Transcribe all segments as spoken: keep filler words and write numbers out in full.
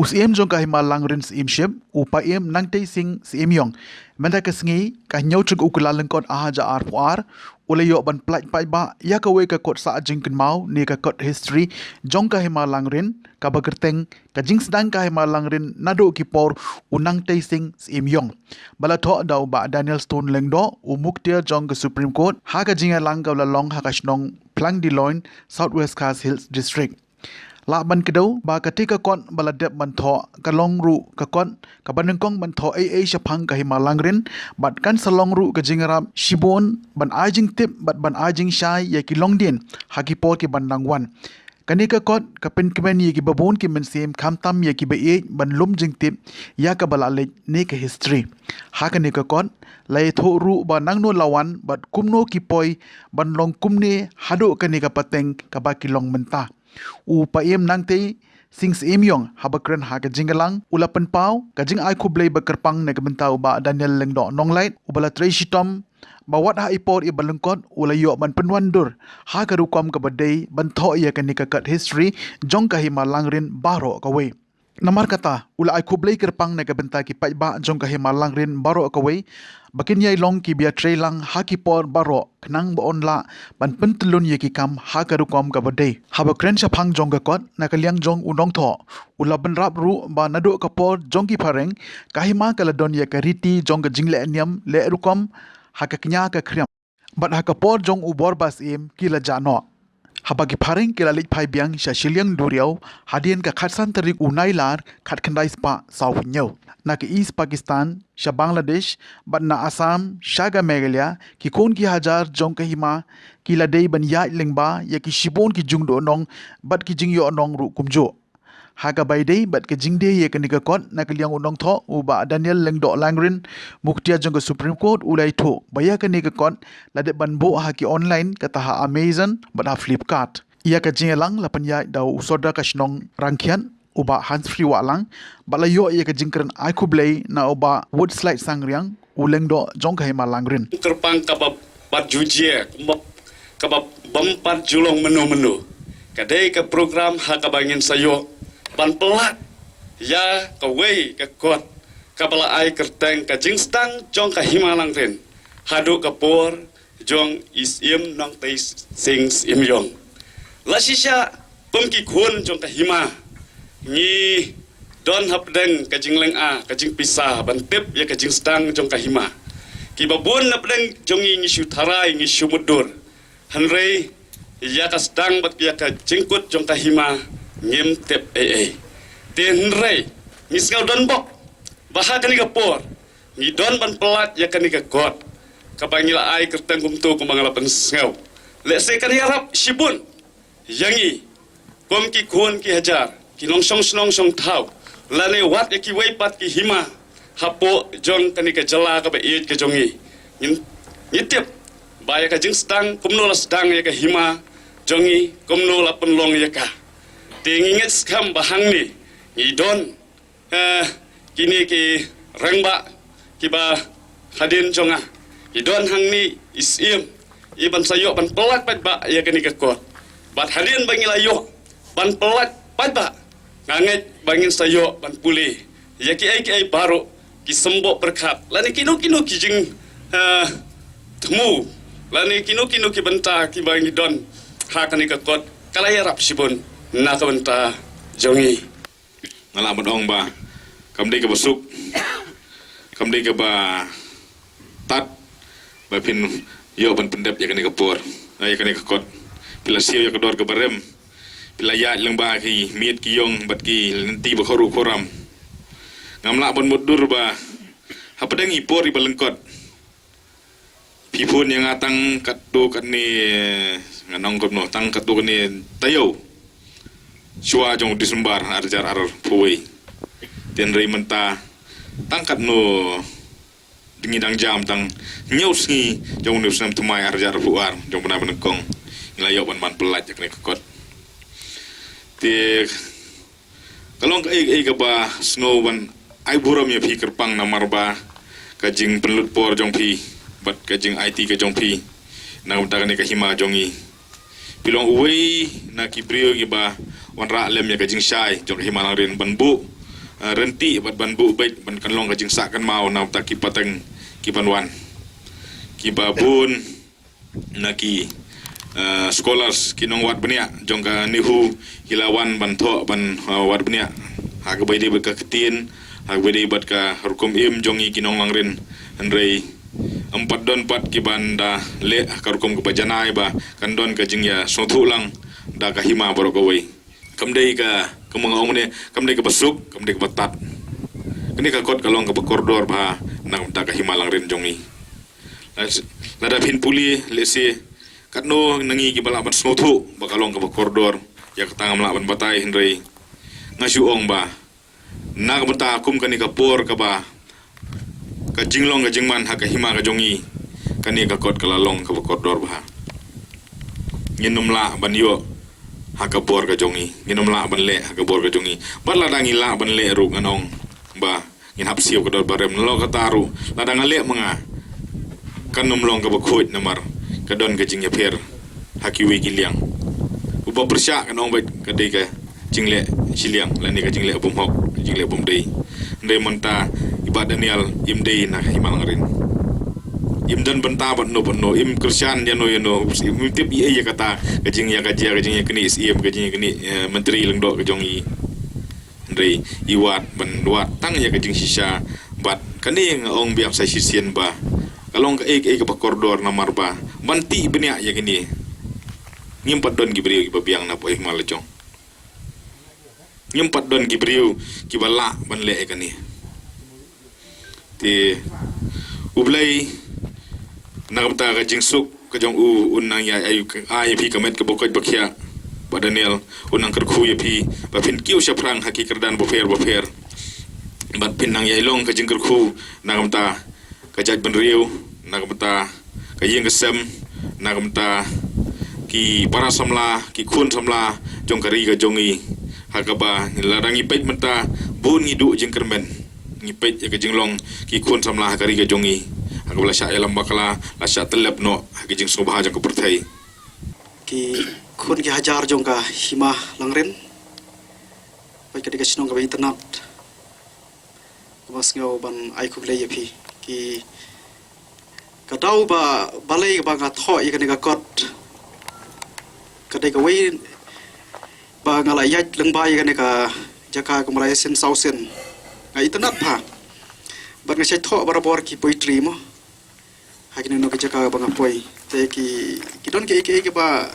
Syiem jong ka Hima Langrin Syiemship, u Paiem Nangtei Singh Syiemiong, mynta ka sngi, ka hynñiew tarik u Kyllalyngkot ar hajar arphew ar, u la ïoh ban pyllait paidbah ïa kawei ka kot sah jingkynmaw ne ka kot history jong ka Hima Langrin, kaba kyrteng Ka Jingsdang ka Hima Langrin naduh ki por u Nangtei Singh Syiemiong, ba la thoh da u Bah Daniel Stone Lyngdoh, u muktiar jong ka Supreme Court, ha ka jingïalang kaba la long ha ka shnong Phlangdiloin, South West Khasi Hills District. Lah ban kdew ba katei ka kot ba la dep ban thoh ka long ruh ka kot kaba nyngkong ban thoh ei ei shaphang ka Hima Langrin, bad kan sa long ruh ka jingïarap shibun ban ai jingtip bad ban ai jingshai ïa ki longdien ha ki por ki ban nang wan. Kane ka kot ka pynkmen ïa kiba bun ki mynsiem, khamtam ïa kiba ïeit ban lum jingtip ïa kaba la leit ne ka history. Ha kane ka kot la ïathuh ruh ba nangno la wan bad kumno ki poi ban long kumne haduh kane ka pateng kaba ki long mynta. U Paiem Nangtei Singh Syiemiong, haba kren ha ka jingïalang, u la pynpaw ka jingai khublei ba kyrpang na ka bynta u Bah Daniel Lyngdoh Nonglait, uba la trei shitom ba wat ha i por iba lyngkot u la ïoh ban pynwandur ha ka rukom kaba dei ban thoh ïa kane ka kot history jong ka Hima Langrin baroh kawei. Namar kata, u la ai khublei kyrpang na ka bynta ki paidbah jong ka Hima Langrin baroh kawei ba kin ïai long kiba ïatreilang ha ki por baroh, khnang ba yn lah ban pyntyllun ïa ki kam ha ka rukom kaba dei. Haba kren shaphang jong ka kot na ka liang jong u nongthoh, u la bynrap ruh ba naduh ka por jong ki phareng, ka hima ka la don ïa ka riti jong ka jingleh niam leh rukom ha ka kñia ka khriam. Bad ha ka por jong u Bor Bah Syiem ki la jah noh. Haba ki phareng ki la leit phai biang sha shiliang duriaw hadien ka khatsan tarik u Nailar khatkhyndai spah sawphew hynñiew, na ka East Pakistan sha Bangladesh, bad na Assam sha ka Meghalaya, ki khun ki hajar jong ka hima ki la dei ban ïaid lyngba ïa ki shibun ki jingduhnong bad ki jingïohnong ruh kumjuh. Ha kaba ïadei bad ka jingdie ïa kane ka kot, na ka liang u nongthoh u Bah Daniel Lyngdoh Langrin, muktiar jong ka Supreme Court, u la ïathuh ba ïa kane ka kot la dep ban buh ha ki online, kata ha Amazon bad ha Flipkart. Ïa ka jingïalang la pynïaid da u Sordar ka shnong Rangkhiat, u Bah Hansfree Wahlang, bad la ïoh ïa ka jingkren ai khublei na u Bah Woodslide Sangriang, u lyngdoh jong ka hima Langrin. Kyrpang kaba bat ju jia, kaba, kaba bym pat ju long mynno mynno. Ka dei ka program ha kaba ngin sa ïoh ban pyllait ïa kawei ka kot kaba la ai kyrteng Ka Jingsdang jong ka Hima Langrin haduh ka por jong i Syiem Nongtei Singh Syiemiong. La shisha kum ki khun jong ka hima, ngi don hapdeng ka jinglynga, ka jingpisa ban tip ïa ka jingsdang jong ka hima. Kiba bun hapdeng jong ngi ngi shu tharai, ngi shu mutdur. Hynrei ïa ka sdang bad ïa ka jingkut jong ka hima ngim tip ei ei. Te hynrei ngi sngew donbok ba ha kane ka por ngi don ban pyllait ïa kane ka kot kaba ngi la ai kyrteng kumto kumba nga la pynsngew. Lehse kan ïarap shibun ïa ngi kum ki khun ki hajar, ki nongshong shnong shong thaw, lane wat ïa kiwei pat ki hima hapoh jong kane ka jylla kaba ïeit ka jong ngi. Ngin, ngi tip ba ïa ka jingsdang kumno la sdang ïa ka hima jong ngi, kumno la pynlong ïa ka. Te ngi ngeit skhem ba hangne ngi don, eh, kine ki rangbah kiba hadien jong nga. Ngi don hangne i Syiem, i ban sa ïoh ban pyllait paidbah ïa kane ka kot. Bad hadien ba ngi la ïoh ban pyllait paidbah, nga ngeit ba ngin sa ïoh ban pule ïa kiei kiei baroh, ki symboh pyrkhat lane kino kino ki jing, eh, thmu lane kino kino ki bynta kiba ngi don ha kane ka kot, ka la ïarap shibun na ka bynta jong ngi. Nga lah ban ong ba kam dei kaba suk, kam dei kaba tad ba phin ïoh ban pyndep ïa kane ka por, ïa kane ka kot. Phi la siew ïa ka dor kaba rem, phi la ïaid lyngba ki miet ki ïong bad ki lynti ba khawruh khawram. Ngam lah ban mutdur ba hapdeng i por iba lyngkot phi phone ïa nga tang katto katne, ngan ong kumno, tang katto katne taïew shuwa jong u December ar hajar arphew wei. Te hynrei mynta tang katno dang ngi dang jam, tang hynñiew sngi jong une u snem thymmai ar hajar arphew ar jong u bnai ba nyngkong, ngi la ïoh ban, ban pyllait ïa kane ka kot. Te ka long kaei kaei kaba sngew ban ai burom ïa phi kyrpang namar ba ka jingpynlut por jong phi bad ka jingaiti ka jong phi na ka bynta kane ka hima jong ngi. Phi long uwei na ki briew kiba wanrah lem ïa ka jingshai jong ka hima Langrin ban buh ah, rynti bad ban buh beit ban kan long ka jingsah kan mau na bynta ki pateng ki ban wan. Ki ba bun na ki, ah, scholars, ki nongwad bniah jong ka NEHU, ki la wan ban thoh ban, ah, wad bniah ha kaba ïadei bad ka ktien, ha kaba ïadei bad ka rukom im jong ngi ki nong Langrin. Hynrei ym pat don pat ki ban da leh ha ka rukom kaba janai ba kan don ka jingïasngewthuh lang da ka hima baroh kawei. Kam dei ka, kum nga ong mynne, kam dei kaba suk, kam dei kaba tad. Kane ka kot ka long kaba kordor bha na ka bynta ka hima Langrin jong ngi. Lada phin pule lehse katno na ngi kiba lah ban sngewthuh ba ka long kaba kordor, ïa kata ngam lah ban batai, hynrei nga shu ong ba na ka bynta kum kane ka por kaba ka jinglong ka jingman ha ka hima ka jong ngi, kane ka kot ka la long kaba kordor bha. Ngin ym lah ban ïoh ha ka bor ka jong ngi, ngin ym lah ban leh ha ka bor ka jong ngi. Bad lada ngi lah ban leh ruh, ngan ong ba ngin hap siew ka dor barem. Nalor kata ruh, lada nga leh ma nga, kan ym long kaba khuid namar ka don ka jingïapher ha kiwei ki liang. Uba pyrshah, ngan ong beit, ka dei ka jingleh shiliang lane ka jingleh bymhok, ka jingleh bymdei. Hynrei mynta i Bah Daniel im dei na ka hima Langrin. Im don bynta bad no bad no, im kyrshan ïano ïano, im tip ei ei ïa kata, ka jingïakajia, ka jingïaknieh syiem, ka jingïaknieh, eh, Myntri Lyngdoh ka jong i. Hynrei i wad ban wad tang ïa ka jingshisha. Bad kane nga ong biang sa shisien ba ka long kaei kaei kaba kordor namar ba ban tih bniah ïa kane, ngim pat don ki briew kiba biang na poh hima la jong. Ngim pat don ki briew kiba lah ban leh ïa kane. Te U Blei na ka bynta ka jingsuk ka jong u, un nang ïa ai, ai ïa phi ka met kaba koit ba khiah, Bah Daniel, un nang kyrkhu ïa phi ba phin kiew shaphrang ha ki kyrdan bapher bapher. Bad phin nang ïa long ka jingkyrkhu na ka bynta ka jaitbynriew, na ka bynta ka ïing ka sem, na ka bynta ki para samla, ki khun samla jong ka ri ka jong ngi. Ha kaba lada ngi peit mynta, bun ngi duh jingkyrmen. Ngi peit ïa ka jinglong ki khun samla ha ka ri ka jong ngi, ha kaba la shah ïalam bakla, la shah tyllep noh ha ka jingsngewbha jong ka pyrthei. Ki khun ki hajar jong ka hima Langrin, peit ka dei ka shnong kaba itynnad. Nga sngew ban ai khublei ïa phi. Ki, ka daw ba balei ba nga thoh ïa kane ka kot, ka dei kawei ba nga la ïaid lyngba ïa kane ka jaka kumba la ïasien saw sien. Nga itynnad bha. Bad nga shait thoh barabor ki poetry mo ha kino kino ki jaka ba nga poi. Te ki, ki don kiei kiei kiba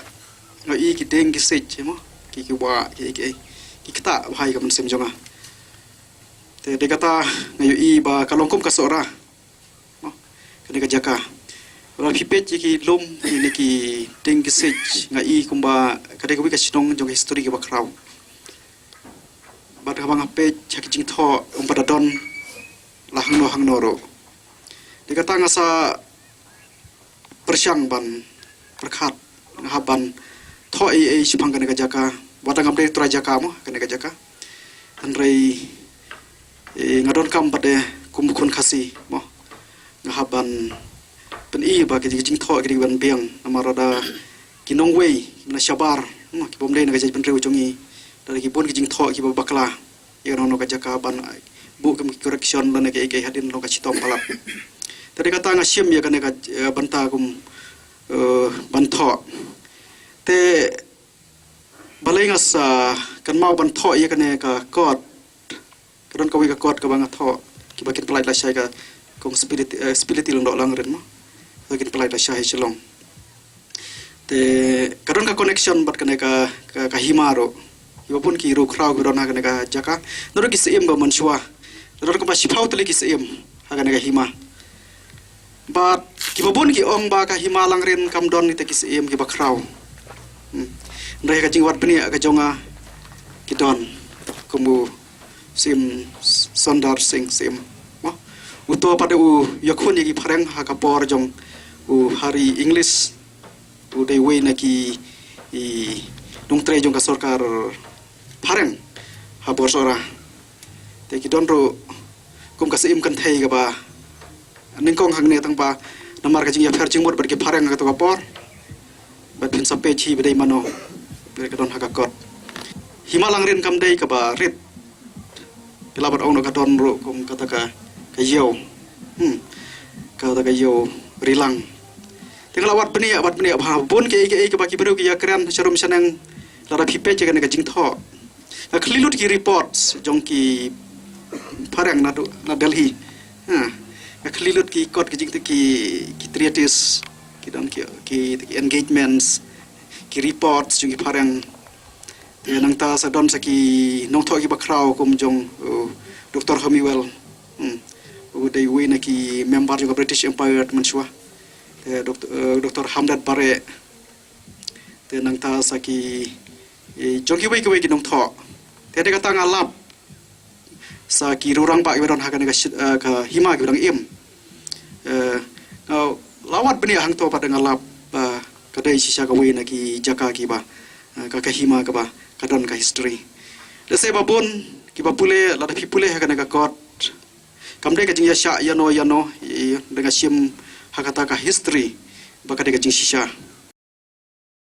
nga ïohi, ki dieng ki siej mo, ki, ki wah, kiei kiei, ki ktah bha ïa ka mynsiem jong nga. Te dei kata nga ïohi ba ka long kum ka Sohra mo, kane ka jaka. Lada phi peit ïa ki lum, ïa kine ki dieng ki siej, nga ïohi kumba ka dei kawei ka shnong jong ka history kaba khraw. Bad haba nga peit ha ki jingthoh, ym pat da don la hangno hangno ruh. Dei kata nga sa pyrshang ban pyrkhat, nga hap ban thoh ei ei shaphang kane ka jaka. Wat la ngam dei trai jaka mo, kane ka jaka. Hynrei, eh, nga donkam pat de kum khun Khasi mo, nga hap ban pyni ba ki jingthoh ki dei ban biang, namar lada ki nongwei, ki na shabar mo, ki bym dei na ka jaitbynriew jong ngi, lada ki bun ki jingthoh kiba bakla ïa kano kano ka jaka, ban buh kum ki correction lane kiei kiei hadien long ka shitom palat. Te dei kata nga shim ïa kane ka, eh, bynta kum, eh, ban thoh. Te balei nga sa kynmaw ban thoh ïa kane ka kot? Ka don kawei ka kot kaba nga thoh, kiba kin pynlait lashai, ka kong Spility, eh, Spility Lyngdoh Langrin mo, kiba kin pynlait lashai ha Shillong. Te ka don ka connection bad kane ka, ka, ka hima ruh. Kiba bun ki riewkhraw kiba don ha kane ka jaka, naduh ki syiem ba mynshuwa, naduh kaba shiphew tylli ki syiem ha kane ka hima. Bad kiba bun ki ong ba ka hima Langrin kam don kita ki syiem kiba khraw. Hmm. Hynrei ha ka jingwad bniah ka jong nga, ki don, kum u Syiem Sundar Singh Syiem mo, uto pat u ïakhun ïa ki phareng ha ka por jong u Harry English. U dei uwei na ki, i, nongtrei jong ka sorkar phareng ha bor Sohra. Te ki don ruh kum ka syiem kynthei kaba nyngkong hangne, tang ba namar ka jingïapher jingmut bad ki phareng ha kato ka por. Bad phin sa peit hi ba dei mano, ba ka don ha ka kot. Hima Langrin kam dei kaba rit. Phi lah ban ong noh ka don ruh kum kata ka, ka ïew. Hmm. Kata ka ïew rilang. Te nga la wad bniah, wad bniah bha bun kiei kiei kiba ki briew ki ïa kren sharum shaneng. Lada phi peit ïa kane ka jingthoh, nga khlieh lut ki reports jong ki phareng na, na Delhi. Ha. Nga khlieh lut ki kot ki jingthoh ki, ki treatise, ki don ki, ki, ki engagements, ki reports jong ki phareng. Te nangta sa don sa ki nongthoh kiba khraw kum jong, uh, Doctor Homi Well. Hmm. U dei uwei na ki member jong ka British Empire mynshwa. Te Doctor, uh, Doctor Hamdard Barre. Te nangta sa ki, eh, jong kiwei kiwei ki nongthoh. Te dei kata nga lap sa ki rangbah kiba don ha kane ka shi-, eh, ka hima kiba dang im. Eh, nga la wad bniah hangto pat nga lap, eh, ka dei shisha kawei na ki jaka kiba, eh, ka, ka hima kaba ka don ka history. Lehse ba bun kiba pule, lada phi pule ha kane ka kot, kam dei ka jingïashah ïano ïano, i, da nga shim ha kata ka history ba ka dei ka jingshisha.